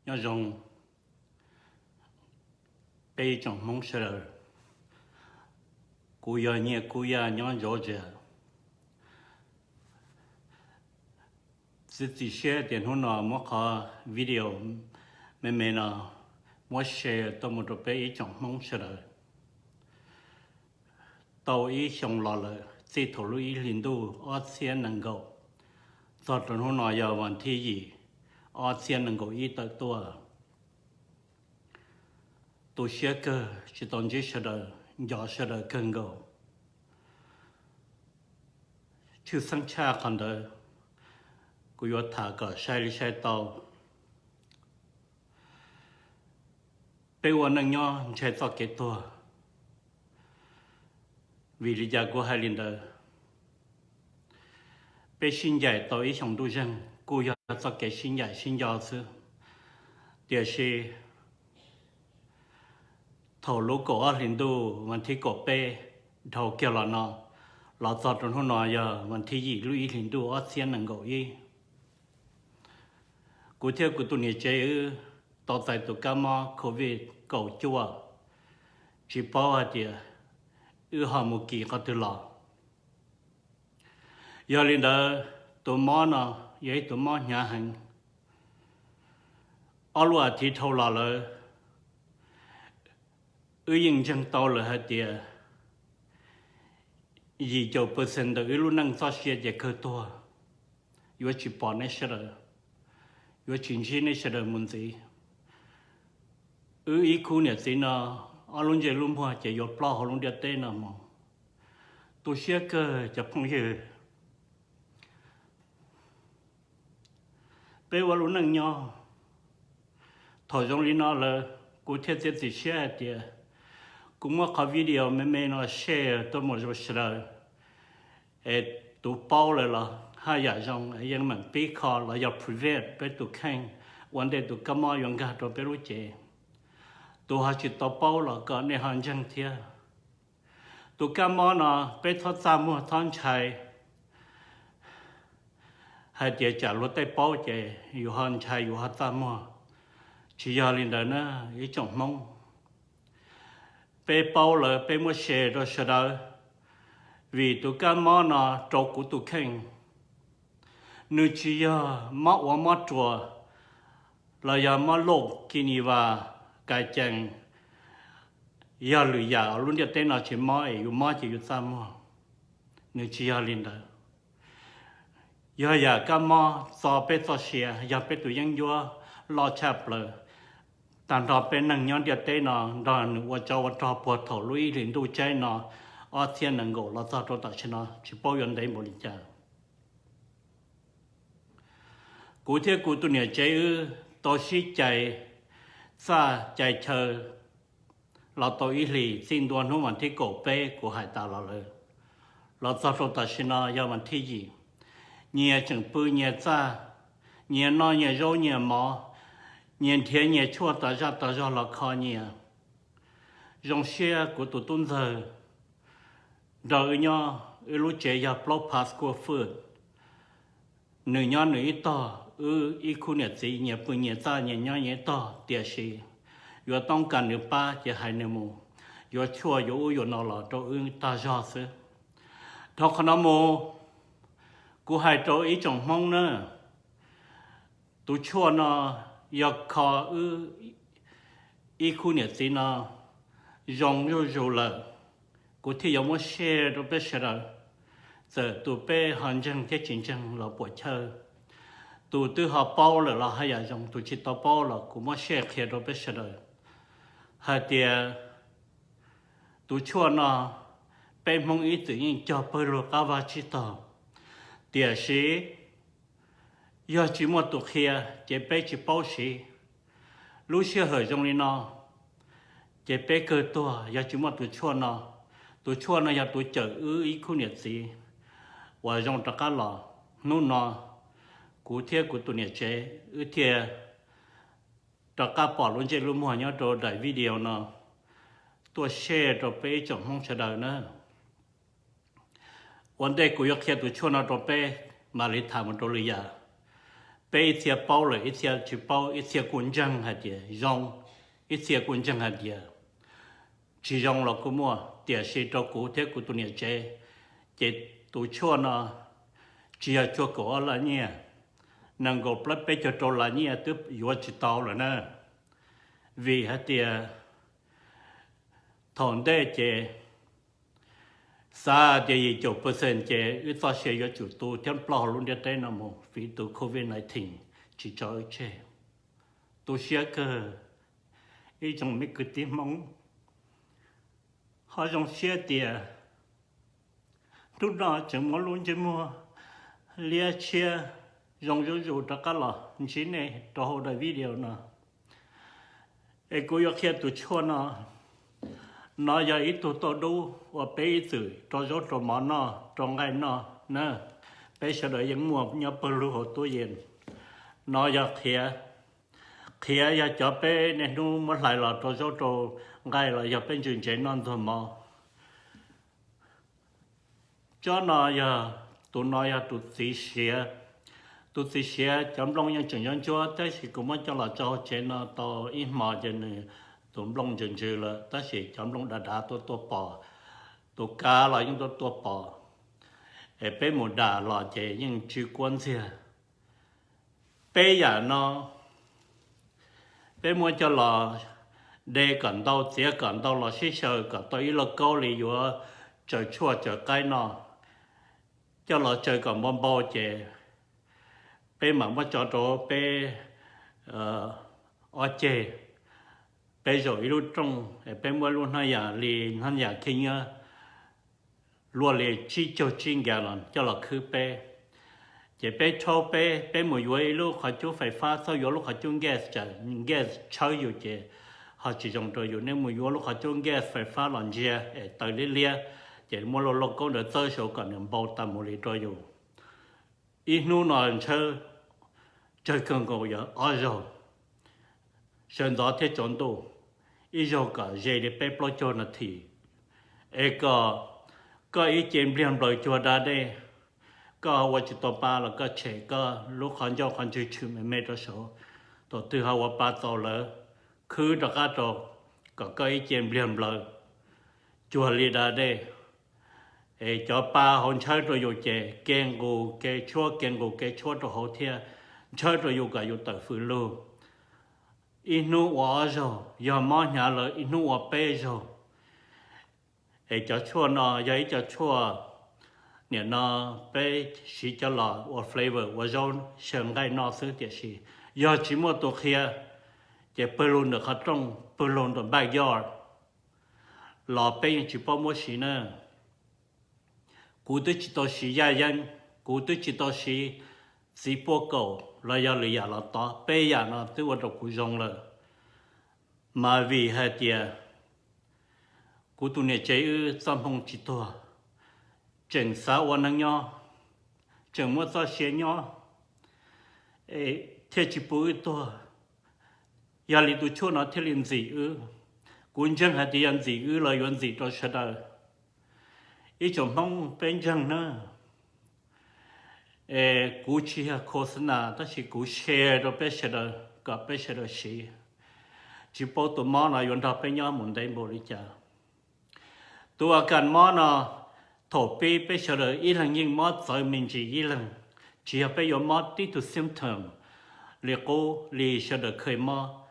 Nyob zoo peb ib tsoom Hmoob sawv daws, kuv yog Nyiaj Kub Yaj nyob Georgia. Txiav txim siab tias hnub no muab qhov video me me no muab share tuaj mus rau peb ib tsoom Hmoob sawv daws. Tau ib xyoo los lawm, txij thaum lub ib hlis ntuj ob txhiab nees nkaum txog rau hnub no yog vas thib yim ob txhiab nees nkaum ib tawm tuaj. Tu siab kawg tsis tau ntsib sawv daws, nco sawv daws kawg nkaus. Tshwj xeeb tshaj qhov ntawd, kuv yuav tham kom sai li sai tau. Peb ua neej nyob ntshai txoj kev tuag, vim li cas kuv hais li ntawd? Peb sib ncaim tau ib xyoo ntuj zeeg kuj yog txoj kev sib ncaim sib nco xwb, tiam sis thaum lub kaum ob hlis ntuj vas thib kaum peb dhau kiag los no, los txog rau hnub no yog vas thib yim lub ib hlis ntuj ob txhiab nees nkaum ib, kuv thiab kuv tus niam tsev wb tau txais tus kab mob covid kaum cuaj, tsis paub hais tias wb ho mus kis qhov twg los. Yog li ntawd, tus mob no yog ib tus mob hnyav heev. Ob lub as thiv dhau los lawm, wb yeej ntseeg tau lawm hais tias yim caum percent ntawm wb lub neej txoj sia ces kawg tuag, yuav tsis pom nej sawv daws, yuav tsis ntsib nej sawv daws mus ntxiv. Wb ib khub niam txiv no, ob lub ntsej lub muag ces yuav ploj hauv lub ntiaj teb no mus. Tu siab kawg cov phooj ywg. Peb ua lub neej nyob thaum zoo li no lawm, kuv thiaj txiav txim siab hais tias kuv muab qhov video me me no share tuaj mus rau sawv daws, es tus paub lawm los haj yam zoo es yeej meem pib kho los yog prevent peb tus kheej ua ntej tus kab mob yuav nkag rau peb lub cev. Tus ho tsis tau paub los kom nej ho ntseeg thiab. Tus kab mob no peb txhob txaj muag txhob ntshai hais tias tsam luag tej paub ces yus ho ntshai yus ho txaj muag. Tsis yog li ntawd na ib tsoom Hmoob. Peb paub lawm peb muab share rau sawv daws, vim tus kab mob no rau kuv tus kheej, nws tsis yog mob ua mob ruas los yog mob loj ki ni vas, kas cees, yog lwm yam lub ntiaj teb no tsis mob es yus mob ces yus txaj muag. Nws tsis yog li ntawd. Yog yam kab mob txo peb txoj sia, yog peb tus yeeb ncuab loj tshaj plaws. Tag nrho peb neeg nyob ntiaj teb no nrog nws ua tsov ua rog puag thaum lub ib hlis ntuj tsaib no ob txhiab nees nkaum los txog rau tam sim no tsis paub yuav ntev npaum li cas. Kuv thiab kuv tus niam tsev wb tau sib cais txaj cais chaw los tau ib hlis, txij ntua hnub vas thib kaum peb kuv hais tas los lawm, los txog rau tam sim no yog vas thib yim. Nyias tseem pw nyias txaj, nyias noj nyias zaub nyias mov, nyias nrhiav nyias tshuaj tas zaj tas zog los kho nyias. Zoo siab kuv tus tub ntxawg nrog wb nyob, wb lub tsev yog plaub phav square foot. Nws nyob nws ib tog, wb ib khub niam txiv nyias pw nyias txaj nyias nyob nyias ib tog, tiam sis yuav toob kas nws pab ces hais nws mus, yuav tshuaj yuav ub yuav no los rau wb tag zog xwb. Dhau qhov no mus, kuv hais rau ib tsoom Hmoob na, tus tshuaj no yog kho wb ib khub niam txiv no zoo zuj zus lawm, kuv thiaj yuav muab share rau peb sawv daws. Txawm tus peb ho ntseeg thiab tsis ntseeg los puam chawj, tus twb ho paub lawm los haj yam zoo, tus tsis tau paub los kuv muab share qhia rau peb sawv daws hais tias tus tshuaj no peb Hmoob ib txwm yeej cog pawg lug qab vaj tsib taug, tiam sis yog tsis muaj tus qhia ces peb tsis paub siv. Lub sij hawm zoo li no ces peb kawg tuag yog tsis muaj tus tshuaj no. Tus tshuaj no yog tus cawm wb ib khub niam txiv uas zoo rov qab los. Hnub no kuv thiab kuv tus niam tsev wb thiaj rov qab pom lub ntsej lub muag nyob rau daim video no, tuaj share rau peb ib tsoom Hmoob sawv daws na. Ua ntej kuv yuav qhia tus tshuaj no rau peb, mam li tham mus rau lwm yam. Peb ib txhia paub lawm, ib txhia tsis paub, ib txhia kuj ntseeg hais tias zoo, ib txhia kuj ntseeg hais tias tsis zoo los kuj muaj, tiam sis rau kuv thiab kuv tus niam tsev, ces tus tshuaj no tsis yog cuaj kaum ob las nyiaj, nees nkaum plaub peb caug rau las nyiaj twb yuav tsis tau lawm na. Vim hais tias thaum ntej ces xav tias yim caum percent ces wb txoj sia yuav tsum tu thiab ploj hauv lub ntiaj teb no mus vim tus covid nineteen tsis tso wb tseg. Tu siab kawg ib tsoom me kwv tij Hmoob. Ho zoo siab tias hnub no tseem muab lub ntsej muag liab tshiab zoo zuj zus rov qab los ntsib nej rau hauv daim video no. Es kuv yuav qhia tus tshuaj no, no yog ib tug tauj dub uas peb ib txwm rau zaub rau mov noj, rau nqaij noj na. Peb sawv daws yeej muaj nyob pawg lug hauv tub yees. No yog qhiav, qhiav yog cov peb niaj hnub muab hlais los rau zaub rau nqaij los yog peb ntsws ntsev noj ntxuag mov. Tsob no yog, tus no yog tus txiv siav. Tus txiv siav cov nplooj yeej tseem ntsuab ntsuab tab sis kuv muab coj los tso hauv tsev no tau ib hmos ces nws tus nplooj ntsws ntsws lawm tab sis cov nplooj dav dav tuaj tuaj pom, tus kav los yeej tuaj tuaj pom. Es peb mus dam los ces yeej tsw kuab ntxiag. Peb yam no peb muab coj los de kom ntau, txiav kom ntau los sib xyaw kom tau ib lauj kaub li yuav tsaws tshuaj tsaws qaib no, coj los tsaws kom npau npau ces peb mam muab tso rau peb ob ceg, peb zaum ib lub rooj es peb muab lub hnab yas li hnab yas khib nyiab luaj li tsib caug tsib nkag los coj los khwb peb. Ces peb rhaub peb, peb mus yuav ib lub qhov cub fais fab, txhob yuav lub qhov cub gas tsam gas tshawb yus ces ho tsis zoo rau yus. Nej mus yuav lub qhov cub gas fais fab los ntsia es taws liab liab, ces muab lauj kaub ntawd txawb saud kom nws npau tas mus li rau yus. Ib hnub no ntshaw tsawg kawg nkaus yog ob zaug, sawv ntxov thiab tsaus ntuj, ib zaug kom ze li peb plaub caug nas this, es kom koj ib ce npliag nplaws cuag da dej, koj ua tsis tau pa los koj tshem koj lub qhov ncauj qhov ntswg tshwm me me rau saud. Thaum twg ho ua pa txaus lawm, khwb rov qab rau kom koj ib ce npliag nplaws cuag li da dej. Es cov pa hauv ntshawb rau yus ces kev nqus kev tshuab kev nqus kev tshuab rau hauv thiab ntshawb rau yus kom yus tawm fws lug. Ib hnub ua ob zaug, yog mob hnyav lawm ib hnub ua peb zaug. Es cov tshuaj no yog ib co tshuaj, nim no peb siv cov los ua flavor ua zaub xyaw nqaij noj xwb, tiam sis yog tsis muaj tus qhia ces pawg lug ntawm qhov rooj, pawg lug ntawm backyard los peb yeej tsis paub muab siv na. Kuv twb tsis tau siv yaj yeeb, kuv twb tsis tau siv txiv puaj kaum los yog lwm yam los tod, peb yam no twb ua rau kuv zoo lawm. Mas vim hais tias kuv tus niam tsev wb txoj hmoo tsis tuag, tseem xav ua neej nyob, tseem muaj txoj sia nyob, thiaj tsis pub wb tuag. Yog li tus tshuaj no thiaj li ntxim wb. Kuv ntseeg hais tias yog ntxim wb los yuav ntxim rau sawv daws. Ib tsoom Hmoob peb ntseeg na, es kuv tsis yog khos nas tab sis kuv share rau peb sawv daws kom peb sawv daws siv. Tsis paub tus mob no yuav nrog peb nyob mus ntev npaum li cas. Tus a kas mob no, thaum pib peb sawv daws ib leeg yeej mob txawv me ntsis ib leeg, tsis yog peb yuav mob tib tug symptom li qub li sawv daws kheev mob.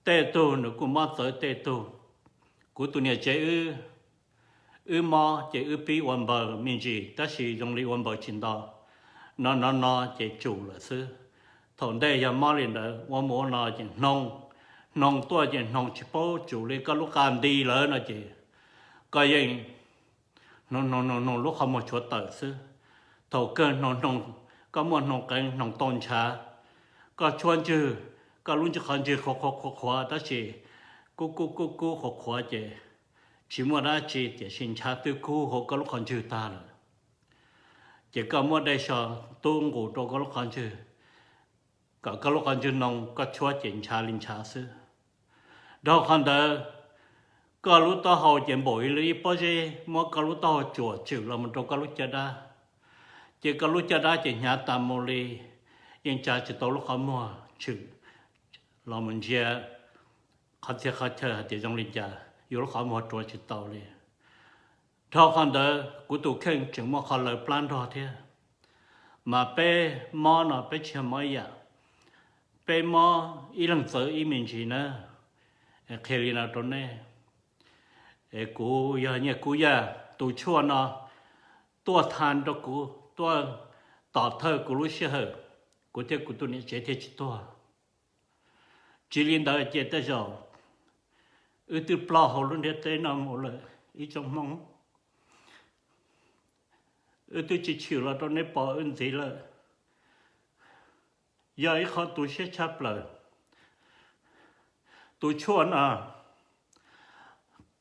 Tej tug nws kuj mob txawv tej tug. Kuv tus niam tsev wb, wb mob ces wb pib ua npaws me ntsis tab sis zoo li ua npaws tsis ntau. No no no ces tsum lawm xwb. Thaum ntej yog mob li ntawd ua mus ua no ces hnoos, hnoos tuaj ces hnoos tsis paub tsum li koj lub qa nti lawm no ces koj yeej hnoos hnoos hnoos hnoos lub qhov muag tshuav tawm xwb. Thaum kawg hnoos hnoos, koj muaj hnoos qeev hnoos tau ntshav, koj tshuab ntswg, koj lub ntswg qhov ntswg qhuav qhuav qhuav qhuav tab sis kub kub kub kub qhuav qhuav ces tsis muaj dab tsi tiam sis ntshav twb kub hauv koj lub qhov ntswg tag lawm. Ces koj muab dej so tub nqus rau koj lub qhov ntswg, kom koj lub qhov ntswg noo, koj tshuab ces ntshav li ntshav xwb. Dhau qhov ntawd, koj lub taub hau ces npaum li ib pob zeb muab koj lub taub hau tsuam tswm los mus rau koj lub caj dab, ces koj lub caj dab ces hnyav tas mus li. yeej tsa tsis tau lub qhov muag tshwm los mus ntsia qhov txhia qhov chaw hais tias zoo li cas, yus lub qhov muag rua tsis tau li. Dhau qhov ntawd kuv tus kheej tseem muaj qhov lawv plab nrog thiab. Mas peb mob no peb tsis yog mob ib yam, peb mob ib leeg txawv ib me ntsis na. Qhia li no rau nej, kuv yog Nyiaj Kub Yaj, tus tshuaj no tuaj tha rau kuv, tuaj tom thawj kuv lub sij hawm, kuv thiab kuv tus niam tsev thiaj tsis tuag. Tsis li ntawd ces tej zaum wb twb ploj hauv lub ntiaj teb no mus lawm ib tsoom Hmoob. Wb twb tsis tshwm los rau neb pom wb ntxiv lawm. Yog ib qho tu siab tshaj plaws. Tus tshuaj no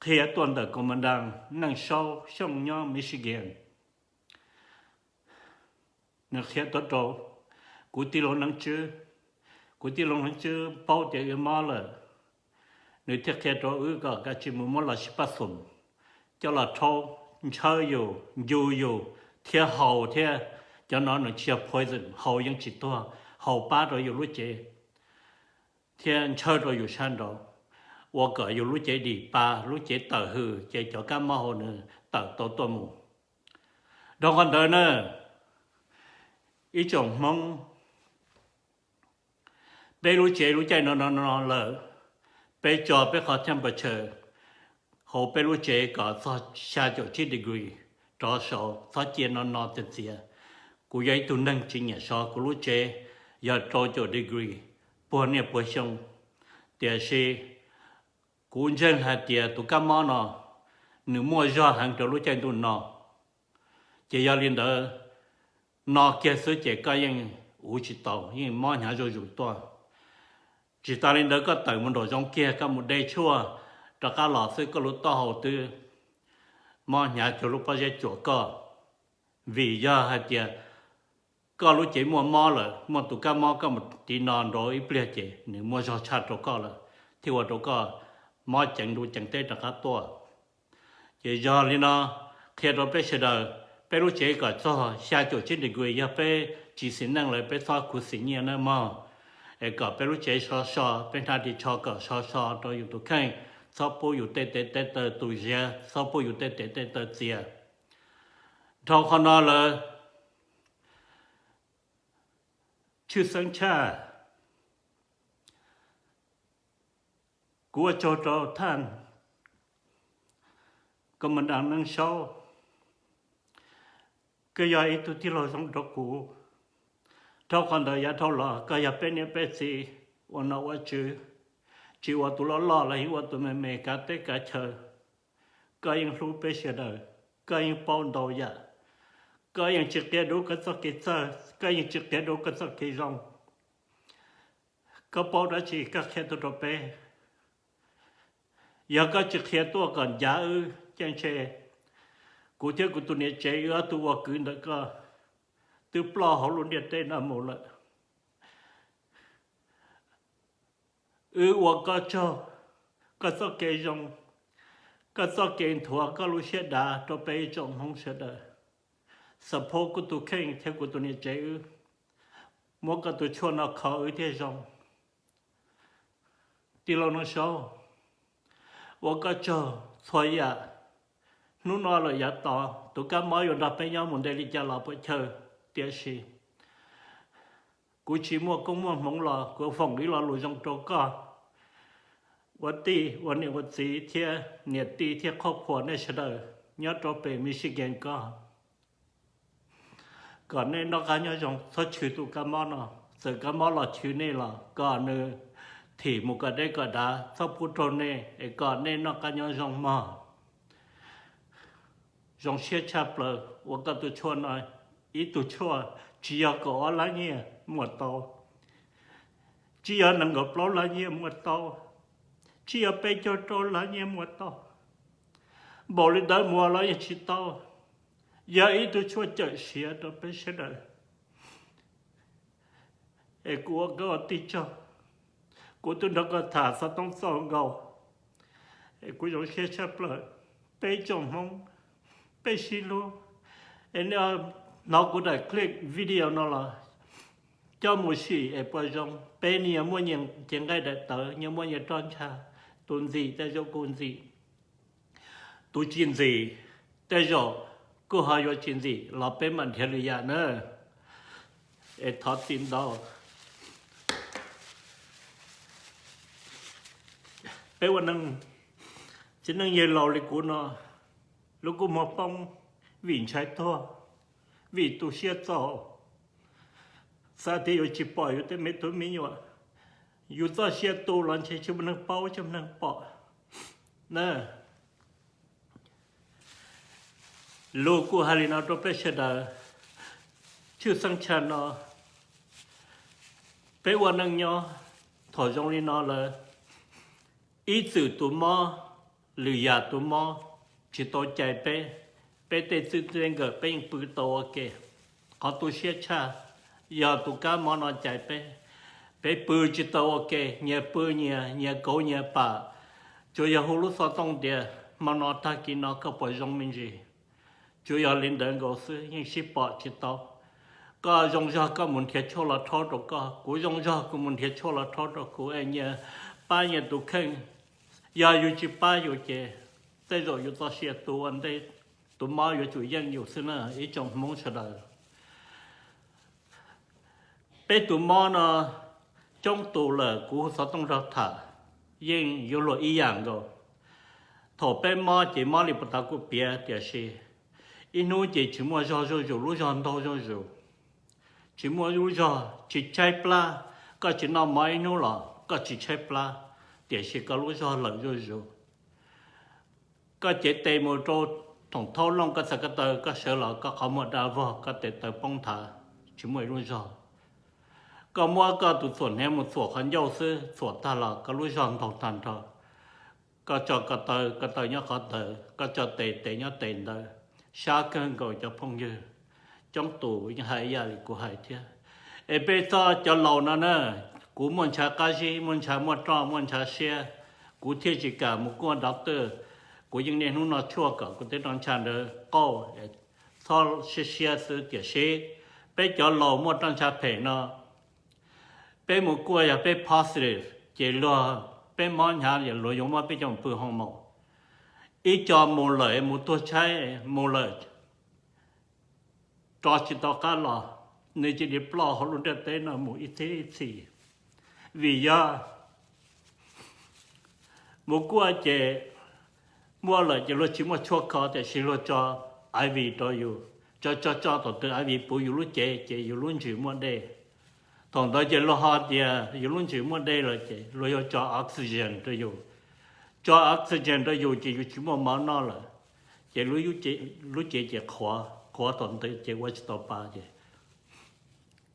qhia tuaj ntawm Koom Mas Das Neej Saub Xyooj nyob Michigan. Nws qhia tuaj rau kuv tij laug Neeb Tswb. Kuv tij laug Neeb Tswb paub tias wb mob lawm, nws thiaj qhia rau wb kom kav tsij mus muab los sib paj xoom coj los rhaub, ntshaw yus, ncu yus thiab haus thiab. Cov no nws tsis yog poison, haus yeej tsis tuag, haus pab rau yus lub cev thiab ntshaw rau yus sab nraud, ua kom yus lub cev dim pa, lub cev tawm hws ces cov kab mob hauv nws tawm tau tuaj mus. Dhau qhov ntawd na, ib tsoom Hmoob, peb lub tsev lub caij no no no lawm, peb tso peb qhov temperature hauv peb lub tsev kom txog xya caum tsib degree rov saud, txhob cia no no txias txias. Kuv yog ib tug neeg tsis nyiam so kuv lub tsev yog rau caum degree puag niaj puag xyoo, tiam sis kuv ntseeg hais tias tus kab mob no nws muaj zog heev rau lub caij ntuj no. Ces yog li ntawd, no kiag xwb ces koj yeej uv tsis tau, yeej mob hnyav zuj zus tuaj. Tsis tas li ntawd, koj tawm mus nraum zoov kiag, koj mus de tshuaj rov qab los xwb, koj lub taub hau twb mob hnyav cuag lub pob zeb cuam koj. Vim yog hais tias koj lub cev muaj mob lawm, muaj tus kab mob, koj mus tiv no nraud ib pliag ces nws muaj zog tshaj rau koj lawm, thiaj ua rau koj mob ceev ntuj ceev teb rov qab tuaj. Ces yog li no, qhia rau peb sawv daws, peb lub tsev kom txog xya caum tsib degree, yog peb tsis xis neej lawm peb txhob khuv xim nyiaj nawb mog. Es kom peb lub tsev so so, peb hnab ris tsho kom so so rau yus tus kheej, txhob pub yus tej tes tej taw tu ziav, txhob pub yus tej tes tej taw txias. Dhau qhov no lawm, tshwj xeeb tshaj, kuv ua tsaug rau thaj Koom Mas Das Neej Saub, koj yog ib tug tij laug zoo rau kuv. Dhau qhov ntawd yav dhau los koj yog peb niam peb txiv ua nom ua tswv, tsis ua tus loj loj los yeej ua tus me me kav teb kav chaw. Koj yeej hlub peb sawv daws, koj yeej paub ntau yam, koj yeej tsis qia dua koj txoj kev txawj, koj yeej tsis qia dua koj txoj kev zoo. Koj paub dab tsi koj qhia tuaj rau peb. Yog koj tsis qhia tuaj kom ncav wb, ces ntshe kuv thiab kuv tus niam tsev wb ob tug ua kwv ntawm koj twb ploj hauv lub ntiaj teb no mus lawm. Wb ua koj tsaug, koj txoj kev zoo, koj txoj kev nthuav koj lub siab dav rau peb ib tsoom Hmoob sawv daws. Support kuv tus kheej thiab kuv tus niam tsev wb, muab koj tus tshuaj no kho wb thiaj zoo. Tij laug Neej Saub, ua koj tsaug txhua yam. Hnub no lawm yav tod tus kab mob yuav nrog peb nyob mus ntev li cas los puas chawj, tiam sis kuv tsis muaj koob muaj hmoov los kuv foom ib lo lus zoo rau koj ua tij ua niam ua txiv thiab niam tij thiab qhov phuam nej sawv daws nyob rau pem Michigan ko, kom nej noj qab nyob zoo, txhob chwv tus kab mob no. Txawm kab mob los chwv nej los kom nws thim mus kom deb kom dav, txhob pub raug nej, es kom nej noj qab nyob zoo mog. Zoo siab tshaj plaws ua koj tus tshuaj no, ib tug tshuaj tsis yog kaum ob lab nyiaj muaj tau, tsis yog nees nkaum plaub lab nyiaj muaj tau, tsis yog peb caug rau lab nyiaj muaj tau, npaum li ntawd muaj los yeej tsis tau. Yog ib tug tshuaj cawm siav rau peb sawv daws. Es kuv ua koj ua tij tsaug, kuv twb nrog koj tham xov tooj txaus nkaus, es kuv zoo siab tshaj plaws. Peb tsoom Hmoob, peb sib hlub. Es nej hnov kuv daim clip video no los coj mus sim es puas zoo. Peb nyias muaj nyias cev nqaij daim tawv, nyias muaj nyias roj ntsha. Tus ntxim tej zaum kuj ntxim, tus tsis ntxim tej zaum kuj ho yuav tsis ntxim los peb mam nrhiav lwm yam na. Es thov txim ntau. Peb ua neej, txiv neej yawg laus li kuv no, lub kua muag poob vim ntshai tuag, vim tu siab txaus, xav tias yuav tsis pom yus tej me tub me nyuam. Yus txoj sia tu los ntshe tsis muaj neeg paub tsis muaj neeg pom na. Lus kuj hais li no rau peb sawv daws, tshwj xeeb tshaj no peb ua neej nyob thaum zoo li no lawm, ib txwm tus mob, lwm yam tus mob tsis tau cais peb, peb tej txij tej nkawm peb yeej pw tau ua ke. Qhov tu siab tshaj yog tus kab mob no cais peb, peb pw tsis tau ua ke, nyias pw nyias, nyias kauv nyias pam. Tsuas yog hu lub xov tooj tias hmo no tag kis no koj puas zoo me ntsis. Tsuas yog li ntawd nkaus xwb, yeej sib pom tsis tau. Koj zoo zog koj mus nrhiav tshuaj los rhaub rau koj, kuv zoo zog kuv mus nrhiav tshuaj los rhaub rau kuv es nyias pab nyias tus kheej. Yog yus tsis pab yus ces tej zaum yus txoj sia tu ua ntej, tus mob yuav tsum yeej yus xwb na ib tsoom Hmoob sawv daws. Peb tus mob no coob tus lawm kuv hu xov tooj nrog tham, yeej yuav luag ib yam nkaus. Thaum peb mob ces mob li puas tas kuj piav, tiam sis ib hnub ces tsis muaj zog zuj zus, lub zog ntaug zuj zus. Tsis muaj lub zog, tsis tshaib plab. Koj tsis noj mov ib hnub los koj tsis tshaib plab, tiam sis koj lub zog lawm zuj zus. Koj cev tes mus rau thoom thaub looj, koj txhais ko taw, koj sawv los koj qhov muag da vog, koj tes taw poob nthav, tsis muaj ib lub zog. Koj muab koj tus txhuam hniav mus txhuam qhov ncauj xwb, txhuam tag los koj lub zog ntaug tag nrho. Koj tso ko taw, ko taw nyob qhov ntawd, koj tso tes, tes nyob tes ntawd, sab kawg nkaus cov phooj ywg. Coob tus yeej hais ib yam li kuv hais thiab. Es peb txhob, cov laus no na, kuv muaj ntshav qab zib, muaj ntshav muaj roj, muaj ntshav siab, kuv thiaj tsis kam mus kuaj doctor. Kuv yeej niaj hnub noj tshuaj kom kuv tej roj ntsha ntawd qauj, txhob siab siab xwb. Tiam sis peb cov laus muaj roj ntsha phem no, peb mus kuaj yog peb positive ces luag, peb mob hnyav luag yuav muab peb coj pw hoo maum. Ib co mus lawm mus tuag tshaib mus lawm, rov tsis tau qab los, nws cia li ploj hauv lub ntiaj teb no mus ib txhiab ib txhis. Vim yog mus kuaj ces muaj lawm ces luag tsis muaj tshuaj kho, tiam sis luag tso I V rau yus, tso tso tso tom twg I V puv yus lub cev ces yus lub ntsws muaj dej. Thaum ntawd ces luag ho tias yus lub ntsws muaj dej lawm ces luag yuav tso oxygen rau yus. Tso oxygen rau yus ces yus tsis muaj mov noj lawm, ces lub cev ces qhuav, qhuav tom ntej ces ua tsis tau pa ces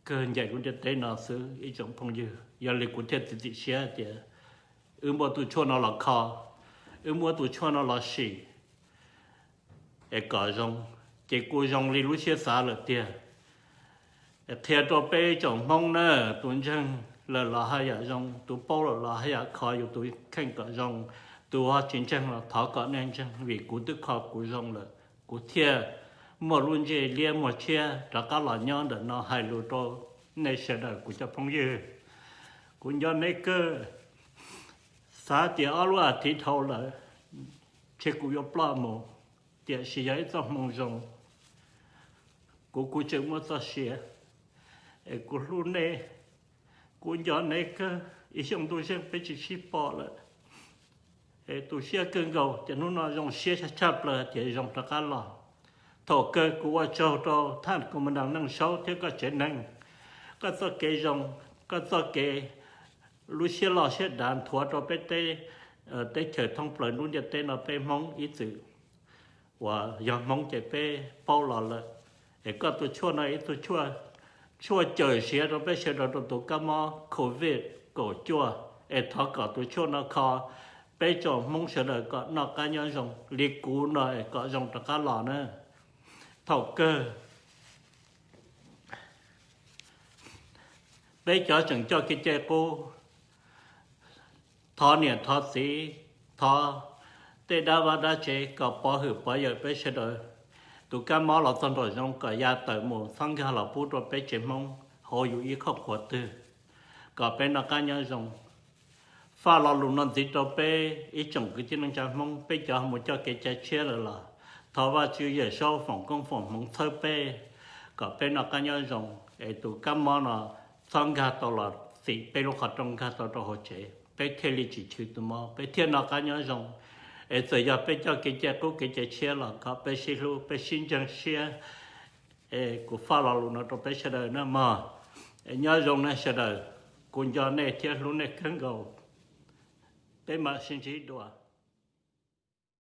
kawg ncaim lub ntiaj teb no xwb ib tsoom phooj ywg. Yog li kuv thiaj txiav txim siab tias wb muab tus tshuaj no los kho, wb muab tus tshuaj no los sim es kom zoo, ces kuj zoo li lub siab xav lawm tiag. Qhia rau peb tsoom Hmoob na, tus ntseeg lawm los haj yam zoo, tus paub lawm los haj yam kho yus tus kheej kom zoo, tus ho tsis ntseeg los thov kom nej ntseeg, vim kuv twb kho kuv zoo lawm, kuv thiaj muaj lub ntsej liab muag tshiab rov qab los nyob ntawm no hais lus rau nej sawv daws kuv cov phooj ywg. Kuv nco nej kawg, xav tias ob lub as thiv dhau lawm, ntshe kuv yuav ploj mus, tiam sis yog ib txoj hmoo zoo, kuv kuv tseem muaj txoj sia, es kuv hlub nej, kuv nco nej kawg. Ib xyoos ntuj zeeg peb tsis sib pom lawm, es tu siab kawg nkaus, ces hnub no zoo siab tshaj tshaj plaws tias zoo rov qab los. Thaum kawg kuv ua tsaug rau thaj Komandas Neej Saub thiab koj tsev neeg, koj txoj kev zoo, koj txoj kev lub siab loj siab dav nthuav rau peb teb, teb chaws thoob plaws lub ntiaj teb no peb Hmoob ib txwm uas yog Hmoob ces peb paub los lawm. Es koj tus tshuaj no ib tug tshuaj cawm siav rau peb sawv daws rau tus kab mob Covid kaum cuaj, es thov kom tus tshuaj no kho peb tsoom Hmoob sawv daws kom noj qab nyob zoo li kuv no es kom zoo rov qab los na. Thaum kawg peb cov tseem coj kev cai qub, thov niam thov txiv, thov tej dab vaj dab tsev kom pov hwm pov yawm peb sawv daws. Tus kab mob los txog nraum zoov kom ya tawm mus txhob nkag los pub rau peb tsev Hmoob. hauv yus ib qhov qhuav twg, kom peb noj qab nyob zoo. Faj lo lus no ntxiv rau peb ib tsoom kwv tij neej tsa Hmoob, peb cov mus coj kev cai tshiab lawm los thov Vajtswv Yawmsaub foom koob foom hmoov txhawb peb, kom peb noj qab nyob zoo, es tus kab mob no txhob nkag tau los txim peb lub qhov rooj nkag tau rau hauv tsev, peb thiaj li tsis chwv tus mob, peb thiaj noj qab nyob zoo. Es txawm yog peb coj kev cai qub kev cai tshiab los kom peb sib hlub, peb sib ntseeg siab. Es kuv faj lo lus no rau peb sawv daws na mog. Es nyob zoo nej sawv daws, kuv nco nej thiab hlub nej kawg nkaus. Peb mam sib ntsib dua.